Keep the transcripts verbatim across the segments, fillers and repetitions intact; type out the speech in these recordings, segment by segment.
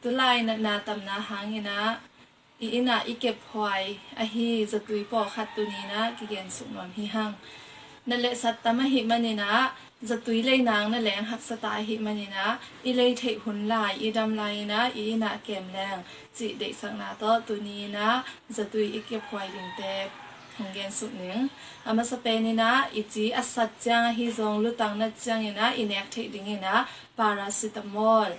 Tulai natna tamna hangin ah i inn ah i kephuai ahi zatui pawlkhat tuni-in ah kigen suk nuam hi hang. Nat le sat tam ahih manin ah zatui lei nang na leng haksa ta ahih manin ah i lei theih hun lai, i dam lai-in ah i inn ah kem leng cih deihsakna tawh tuni-in ah zatui i kephuai dingte hong gen suk ning. A masa penin ah i ci a sat ciang ahi zong lutang nat ciangin ah i nek theih dingin ah paracetamol,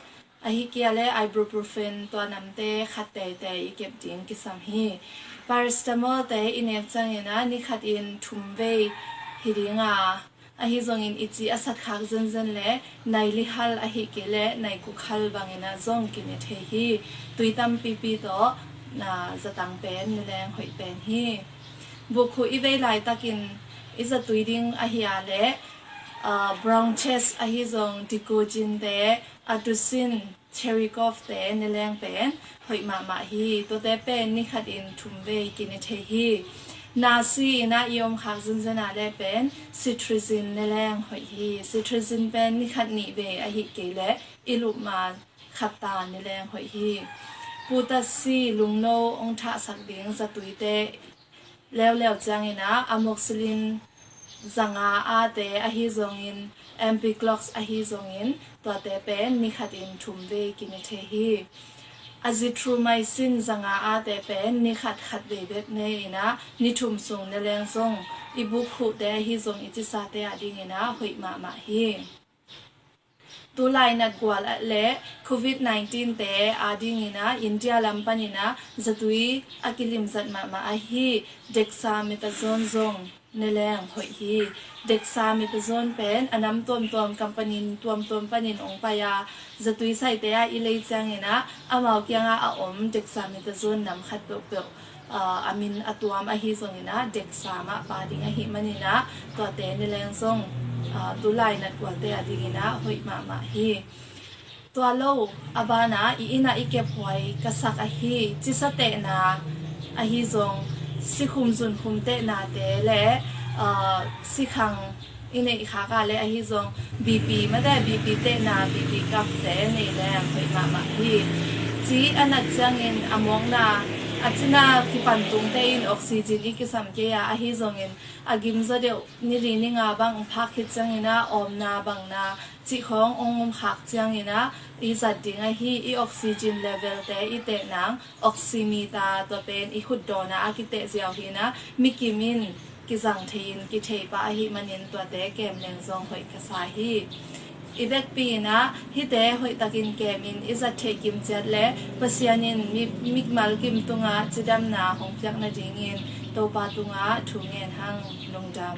ahi kei leh ibuprofen, tua namte khat teitei i kep ding kisam hi. Paracetamol-te i nek ciangin ah ni khatin thum vei hi ding a, ahi zongin i ci a sat khak zenzen leh nai li hal ahi kei leh nai guk hal bangin ah zong kine thei hi. Tui tampipi tawh, ah, zatang pen ne leng hoih pen hi. Buk khuh i vei laitakin i zatui ding ahi a leh, ah, Brown Chest ahi zong Decogen-te, Adusin, Terrycove-te ne leng pen hoih mahmah hi. Tuate pen ni khatin thum vei kine thei hi. Nasi-in ah i om khak zenzen a leh pen cetirizine ne leng hoih hi. Cetirizine pen ni khat nih vei ahi kei leh i lup ma khat ta ne leng hoih hi. Putasi, lungno hong thahsak ding zatuite leuleu ciangin ah amoxicillin zanga ate ahi zongin, Ampiclox ahi zongin, tuate pen ni khatin thum vei kine thei hi. Azithromycin zanga ate pen ni khat khat vei bek ne-in ah ni thum sung ne leng zong i buk khuhte ahi zong i cisate a dingin ah hoih mahmah hi. Tulai natgual le covid nineteen-te a dingin ah India lam panin ah zatui a kilimzat mahmah ahi dexamethasone zong ne leng hoih hi. Dexamethasone pen a nam tuamtuam, company tuamtuam panin hong pai a, zatui saite ah i lei ciangin ah amau kiangah a om dexamethasone nam khat peuhpeuh, ah, a min a tuam ahi zongin ah dexa mah pha ding ahih manin ah tuate ne leng zong, ah, tulai natgualte a dingin ah hoih mahmah hi. Tua lo a banah i inn ah i kephuai ka sak ahi cisa tehna ahi zong, sikhum zunkhum tehnate le, ah, sikhang i neih khak a leh ahi zong BP mate, BP tehna, BP cuff-te nei leng hoih mahmah hi. Ci a nat ciangin a mawkna, a cina kipantungte in oxygen i kisam kei a, ahi zongin a gimzaw deuh ni li ni nga bang phak khit ciangin ah awmna bangna cih khawng hong om khak ciangin ah i zat ding ahi, i oxygen level-te i teh nang oximeter, tua pen i khutdawna a kiteh ziau hi-in ah mikim in kizang thei-in kithei pah ahih manin tuate kem leng zong hoih ka sa hi. I vekpi-in ah hihte hoihtakin kemin i zat theih kim ciat le Pasian in mi, mimal kim tungah cidamna hong piak nadingin Topa tungah thu ngen hang. Lungdam.